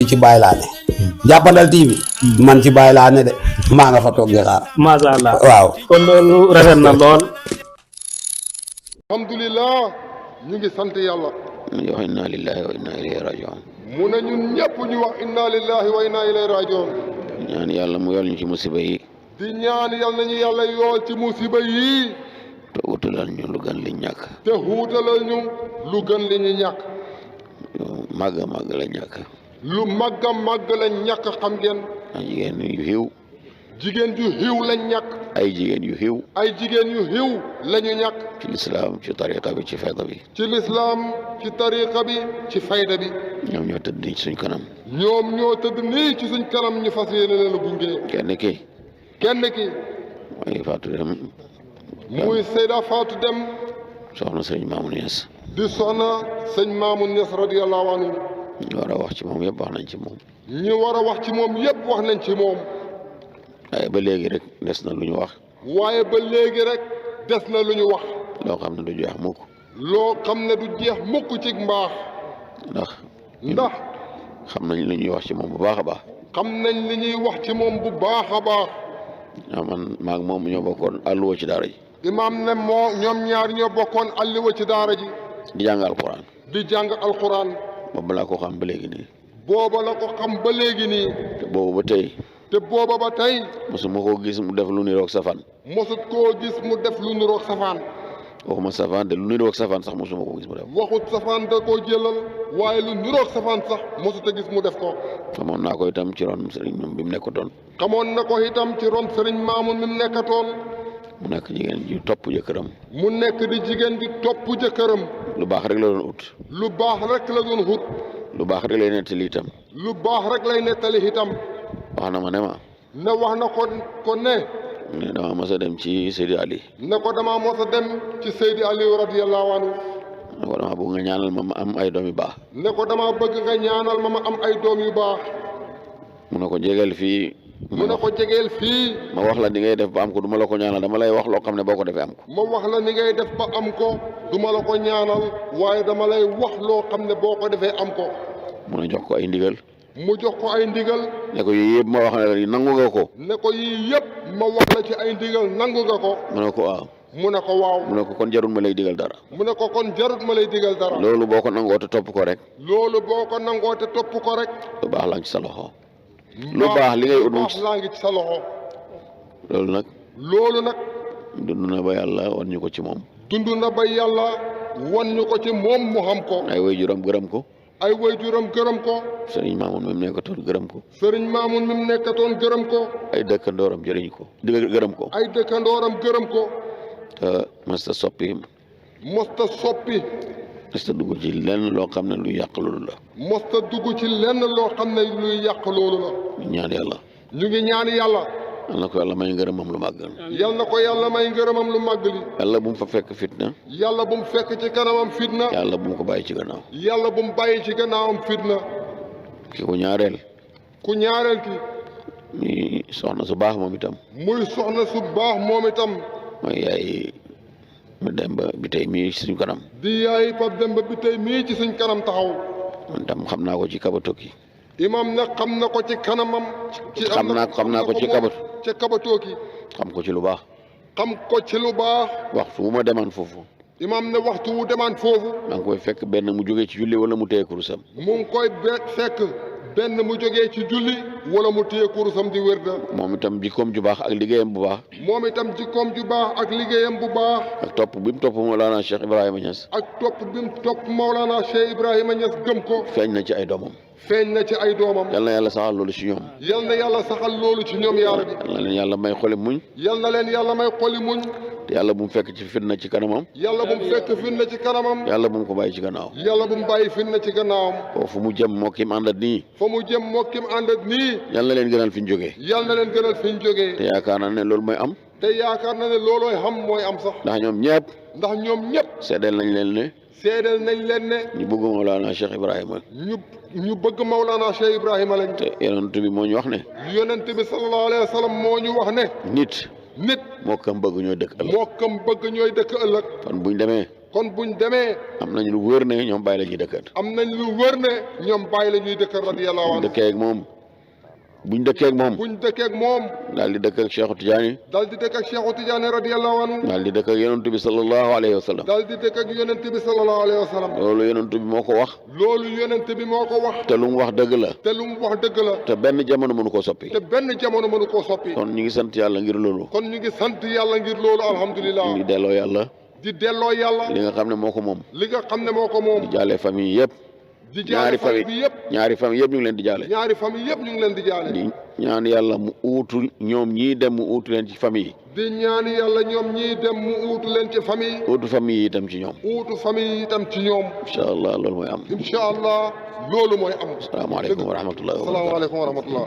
ci Baye laa ne Jàppandal TV man ci Baye laa ne de maa nga fa toog di xaar macha allah waaw kon loolu rafet na lool. alhamdulilah ñu ngi sant yàlla ñu wax inna lillahi wa inna ilayhi rajiun mu ne ñun ñëpp ñu wax inna lillahi wa inna ilayhi rajiun ñaan yàlla mu yol ñu ci musiba yi di ñaan yal nañu yàlla yool ci musiba yii te utalal ñu lu gën li ñàkk te huutalal ñu lu gën li ñu ñàkk màgg la ñàkk lu màgg la ñàkk xam ngeen ay jigéen yu xiw jigéen ju xiw lañ ñàkk ay jigéen yu xiw ay jigéen yu xiw lañu ñàkk ci lislaam ci tariqa bi ci fayda bi ci lislaam ci tariqa bi ci fayda bi ñoom ñoo tëdd nii ci suñ kanam ñoom ñoo tëdd nii ci suñ kanam ñu fas yéene leen a gunge kenn ki mooy Fatou Dem muy Seyda Fatou Dem soxna sëñ Mamoun Niass di soxna sëñ Mamoun Niass radiyallahu anhu ñu war a wax ci moom yëpp wax nañ ci moom ñu war a wax ci moom yëpp wax nañ ci moom waaye ba léegi rek des na lu ñu wax waaye ba léegi rek des na lu ñu wax loo xam ne du jeex mukk loo xam ne du jeex mukk ci mbaax ndax xam nañ li ñuy wax ci moom bu baax a baax xam nañ li ñuy wax ci moom bu baax a baax man maag moom ñoo bokkoon àlluwa ci daara ji imaam ne moo ñoom ñaar ñoo bokkoon àlluwa ci daara ji di jàng alquran di jàng alquran boobu laa ko xam ba léegi nii booba la ko xam ba léegi nii te boobu ba tey te booba ba tey mosuma koo gis mu def lu niroog safaan mosut koo gis mu def lu niroog safaan waxuma safaan de lu niroog safaan sax mosuma koo gis mu def waxut safaan da koo jëlal waaye lu niroog safaan sax mosut a gis mu def ko xamoon naa ko itam ci ron sëriñ moom bi mu nekkatoon xamoon na ko itam ci ron sëriñ Maamun mi mu nekkatoon mu nekk jigéen ji topp jëkkëram mu nekk di jigéen di topp jëkkëram lu baax rek la doon ut lu baax rek la doon ut lu baax rek lay nettali itam lu baax rek lay nettali itam wax na ma ne ma ne wax na ko ne dama mos a dem ci Seydi Ali ne ko dama mos a dem ci Seydi Aliou radiyallahu anhu ne ko dama bëgg nga ñaanal ma am ay doom yu baax ne ko dama bëgg nga ñaanal ma am ay doom yu baax mu ne ko jegeel fii mu ne ko jegeel fii ma wax la ni ngay def ba am ko du ma la ko ñaanal dama lay wax loo xam ne boo ko defee am ko ma wax la ni ngay def ba am ko du ma la ko ñaanal waaye dama lay wax loo xam ne boo ko defee am ko mu ne jox ko ay ndigal mu jox ko ay ndigal ne ko yii yëpp ma wax ne la nangu nga ko ne ko yii yëpp ma wax la ci ay ndigal nangu nga ko mu ne ko waaw mu ne ko waaw mu ne ko kon jarul ma lay digal dara mu ne ko kon jarut ma lay digal dara loolu boo ko nangoo te topp ko rek loolu boo ko nangoo te topp ko rek lu baax laa ngi ci sa loxo lu baax li ngay ut baax laa ngi ci sa loxo loolu nag dund na ba yàlla wan ñu ko ci moom dund na ba yàlla wan ñu ko ci moom mu xam ko ay waajuram gërëm ko ay waajuram gërëm ko sëriñ Maamun mi mu nekkatoon gërëm ko sëriñ Maamun mi mu nekkatoon gërëm ko ay dëkkandooram jëriñ ko gërëm ko ay dëkkandooram gërëm ko te masta soppi masta dugg ci lenn loo xam ne luy yàq loolu la masta dugg ci lenn loo xam ne luy yàq loolu la ñu ñaan yàlla ñu ngi ñaan yàlla yal na ko yàlla may ngërëmam lu màgg yal na ko yàlla may ngërëmam lu màgg li yàlla bu mu fa fekk fitna yàlla bu mu fekk ci kanamam fitna yàlla bu mu ko bàyyi ci gannaaw yàlla bu mu bàyyi ci gannaawam fitna ki ko ñaareel ku ñaareel ki muy soxna su baax moom itam muy soxna su baax moom itam mooy yaay ma dem ba bi tey mii ci suñ kanam di yaay Pape Demba bi tey mii ci suñ kanam taxaw man tam xam naa ko ci kabatooki imam nag xam na ko ci kanamam xam naa ko ci kabatooki xam ko ci lu baax xam ko ci lu baax waxtu wu ma demaan foofu imam ne waxtu wu demaan foofu maa ngi koy fekk benn mu jógee ci julli wala mu téye kurusam mu ngi koy fekk benn mu jógee ci julli wala mu téye kurusam di wérda moom itam jikkoom ju baax ak liggéeyam bu baax moom itam jikkoom ju baax ak liggéeyam bu baax ak topp bi mu topp Mawlana Cheikh Ibrahima Niass ak topp bi mu topp Mawlana Cheikh Ibrahima Niass gëm ko feeñ na ci ay doomam feeñ na ci ay doomam yal na yàlla saxal loolu ci ñoom yal na yàlla saxal loolu ci ñoom yaa rabbi yal na leen yàlla may xoli muñ yal na leen yàlla may xoli muñ te yàlla bu mu fekk ci fitna ci kanamam yàlla bu mu fekk fitna ci kanamam yàlla bu mu ko bàyyi ci gannaaw yàlla bu mu bàyyi fitna ci gannaawam foofu mu jëm moo kim àndat nii fa mu jëm moo kim àndat nii yal na leen gënal fi ñu jógee yal na leen gënal fi ñu jógee te yaakaar naa ne loolu mooy am te yaakaar na ne loolooy xam mooy am sax ndax ñoom ñëpp ñëpp seedeel nañ leen ne seedeel nañ leen ne ñu bëgg Mawlana Cheikh Ibrahima ñu bëgg Mawlana Cheikh Ibrahima lañ te yonent bi moo ñu wax ne yonent bi sallallahu alayhi wa sallam moo ñu wax ne nit moo kam bëgg ñooy dëkk ëllëg moo kam bëgg ñooy dëkk ëllëg kon buñ demee kon buñ demee am nañ lu wër ne ñoom bàyyi la ñuy dëkkat am nañ lu wër ne ñoom bàyyi la ñuy dëkkal radiyallahu anhu dëkkee ak moom buñ dëkkee ak moom buñ dëkkee ak moom daal di dëkk ak Cheikhu Tidiane dal di dëkk ak Cheikhu Tidiane radiyallahu anhu daal di dëkk ak yonent bi sallallahu alayhi wa sallam dal di dëkk ak yonent bi sallallahu alayhi wa sallam loolu yonent bi moo ko wax loolu yonent bi moo ko wax te lu mu wax dëgg la te lu mu wax dëgg la te benn jamono mënu koo soppi te benn jamono mënu koo soppi kon ñu ngi sant yàlla ngir loolu kon ñu ngi sant yàlla ngir loolu alhamdulilah ñu ngi delloo yàlla di delloo yàlla li nga xam ne moo ko moom li nga xam ne moo ko moom di jaale famille yëpp di jaale famille bi yëpp ñaari famille yëpp ñu ngi leen di jaale ñaari famille yëpp ñu ngi leen di jaale di ñaan yàlla mu uutu ñoom ñii dem mu uutu leen ci famille di ñaan yàlla ñoom ñii dem mu uutu leen ci famille uutu famille yi itam ci ñoom uutu famille yi itam ci ñoom incha allah loolu mooy am incha allah loolu mooy am asalaamaaleykum wa rahmatullahi wa barakatuh asalaamaaleykum wa rahmatullah